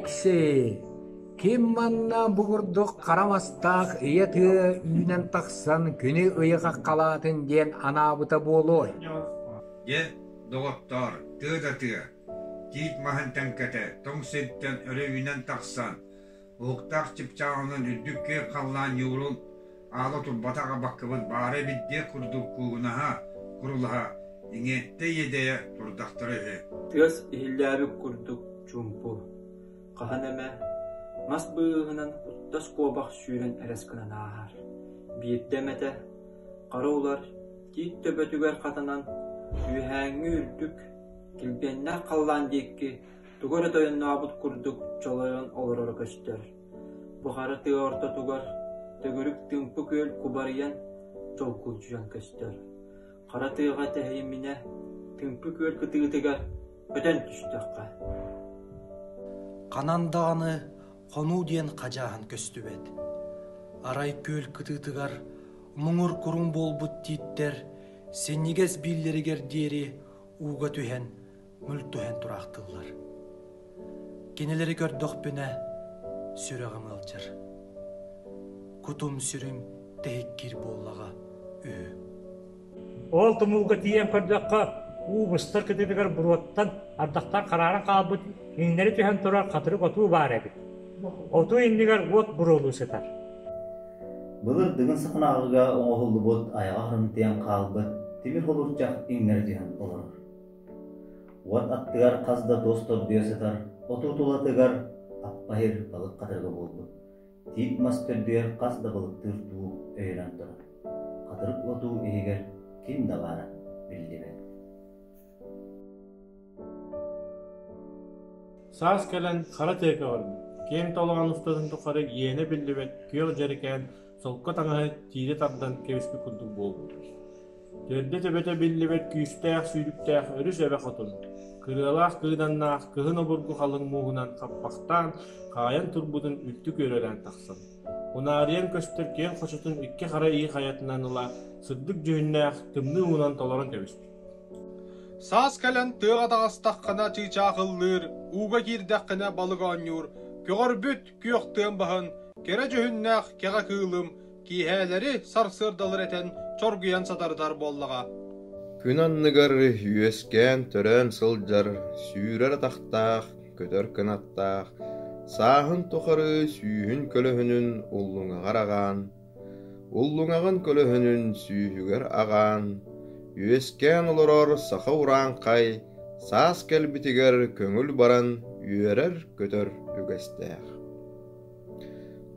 Ээкси, ким манна бу курдук хара мастаах ийэ тыа үүнэн тахсан күнү ыйы хаххалаатын диэн анаабыта буолуой? Дьэ, доҕоттоор, тыа да тыа, тиит маһын тэҥкэтэ тоҥ сиртэн өрө үүнэн тахсан, уһуктаах чыпчааҕынан үрдүк күөх халлаан ньуурун аала турбатах абаккабыт баара эбит диэх курдук куугунаһа, курулаһа, иҥиэттэ иэдэйэ турдахтара үһү. Тыас иһиллээбит курдук чуумпу, хаһан эмэ мас быыһынан куттас куобах сүүрэн элэс гынан ааһар. Биирдэ эмэтэ хара улар тиит төбөтүгэр хатанан үөһээҥҥи үрдүк, килбиэннээх халлаан диэки тугу эрэ тойоннообут курдук чолойон олороро көстөр. Бу хара тыа ортотугар төгүрүк тыымпы күөл кубарыйан, чолгулдьуйан көстөр. Хара тыаҕа тэһийиминэ, тыымпы күөл кытыытыгар көтөн түстэххэ. Ханан даҕаны хонуу диэн хадьааһын көстүбэт. Арай күөл кытыытыгар муҥур куруҥ буолбут тииттэр синньигэс бииллэригэр диэри ууга түһэн мүлтүһэн тураахтыыллар. Кинилэри көрдөхпүнэ, сүрэҕим ыалдьар. Кутум-сүрүм тэһиккиир буоллаҕа үһү. Ол тумулга тиийэн көрдөххө, уу быстар кытыытыгар буруоттан, ардахтан харааран хаалбыт иҥнэри түһэн турар хатырык отуу баар эбит. Отуу иннигэр уот буруолуу сытар. Былыр Дыгын саханааҕыга оҥоһуллубут айаҕа хырымтыйан хаалбыт тимир холуурчах иҥнэри түһэн олорор. Уот аттыгар хас да туос тордуйа сытар, отуу тулатыгар аппаһыр балык хатырыга буолбут. Тиит мас төрдүгэр хас да балыктыыр туу өйөнөн турар. Хатырык отуу иһигэр ким да баара биллибэт. Саас кэлэн хара тыа көҕөрбүт, киэҥ толоон устатын тухары иэнэ биллибэт күөх дьэрэкээн солко таҥаһы тиирэ тардан кэбиспит курдук буолбут. Төрдө-төбөтө биллибэт күүстээх сүүрүктээх өрүс эбэ хотун, кырыалаах кыыданнаах кыһын обургу халыҥ мууһунан хаппахтаан хаайан турбутун үлтү күөрэлээн тахсан, унаарыйан көстөр киэҥ хочотун икки хара ии хайатынан ыла сырдык дьүһүннээх тымныы уунан толорон кэбиспит. Саас кэлэн тыаҕа таҕыстаххына чыычаах ыллыыр, ууга киирдэххинэ балык оонньуур, көҕөрбүт күөх тыам баһын, кэрэ дьүһүннээх кэҕэ кыылым киэһээлэри сарсыардалар этэн чоргуйан сатарытар буоллаҕа. Күн анныгар үөскээн-төрөөн сылдьар, сүүрэр атахтаах, көтөр кынаттаах, сааһын тухары сүүһүн көлөһүнүн уллуҥаҕар аҕаан, уллуҥаҕын көлөһүнүн сүүһүгэр аҕаан, үөскээн олорор саха урааҥхай саас кэлбитигэр көҥүл баран үөрэр-көтөр үгэстээх.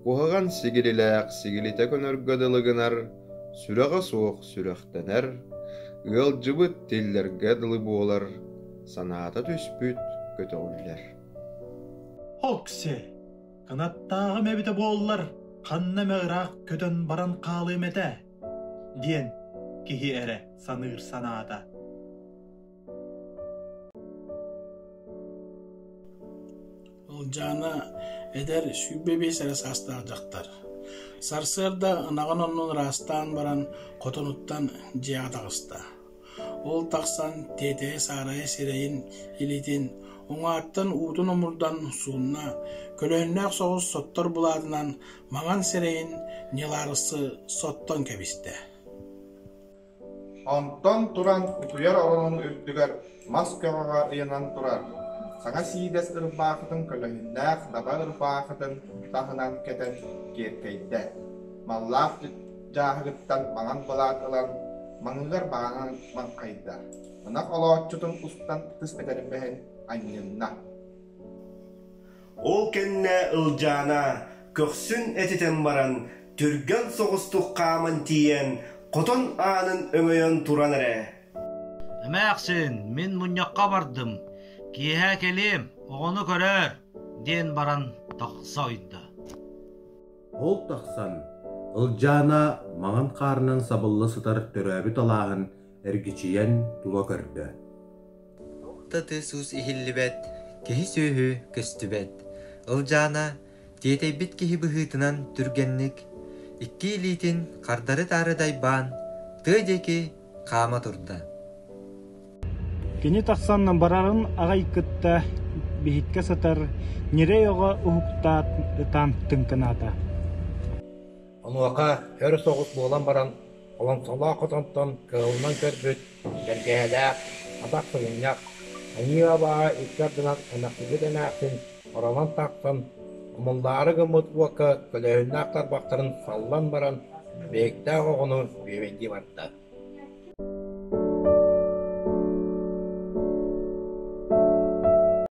Куһаҕан сигилилээх сигилитэ көнөргө дылы гынар, сүрэҕэ суох сүрэхтэнэр, ыалдьыбыт тиллэргэ дылы буолар, санаата түспүт көтөҕүллэр. Оксе, кынаттааҕым эбитэ буоллар, ханна эмэ ыраах көтөн баран хаалыам этэ, диэн киһи эрэ саныыр санаата. Ылдьаана эдэр, 25 эрэ саастаах дьахтар. Сарсыарда ынаҕын оннун ыраастаан баран хотонуттан дьиэҕэ таҕыста. Ол тахсан тиэтэйэ-саарайа сирэйин, илиитин уҥааттан уутун омурдан суунна, көлөһүннээх соҕус соттор былаатынан маҥан сирэйин ньылаарысы соттон кэбистэ. Онтон туран утуйар оронун үрдүгэр мас көҕөҕө ыйанан турар, саҥа сиидэс ырбаахытын көлөһүннээх даба ырбаахытын таһынан кэтэн киэркэйдэ, маллаах дьааһыгыттан маҥан былаат ылан маҥыгар баанан маҥхайда, ынах олооччутун устан ытыс этэрбэһин анньынна. Ол кэннэ Ылдьаана көхсүн этитэн баран, түргэн соҕустук хааман тиийэн, хотон аанын өҥөйөн туран эрэ: «Эмээхсин, мин мунньахха бардым, киэһэ кэлиэм, оҕону көрөөр» диэн баран тахса ойдо. Ол тахсан, Ылдьаана маҥан хаарынан сабылла сытар төрөөбүт алааһын эргичийэн тула көрдө. Да тыас-уус иһиллибэт, киһи-сүөһү көстүбэт. Ылдьаана тиэтэйбит киһи быһыытынан түргэнник, икки илиитин хардары-таары дайбаан, тыа диэки хаама турда. Кини тахсан барарын аҕай кытта. биһиккэ сытар ньирэй оҕо уһуктаат ытаан тыҥкынаата. Онуоха өр соҕус буолан баран, холоҥсолоох хотонтон кыһылынан көрбүт, бэргэһэлээх, атах сыгынньах, аньыы-абааһы икки ардынан эмэхсийбит эмээхсин оронон тахсан, умуллаары гыммыт уокка көлөһүннээх тарбахтарын саллан баран, биһиктээх оҕону бүөбэйдии барда.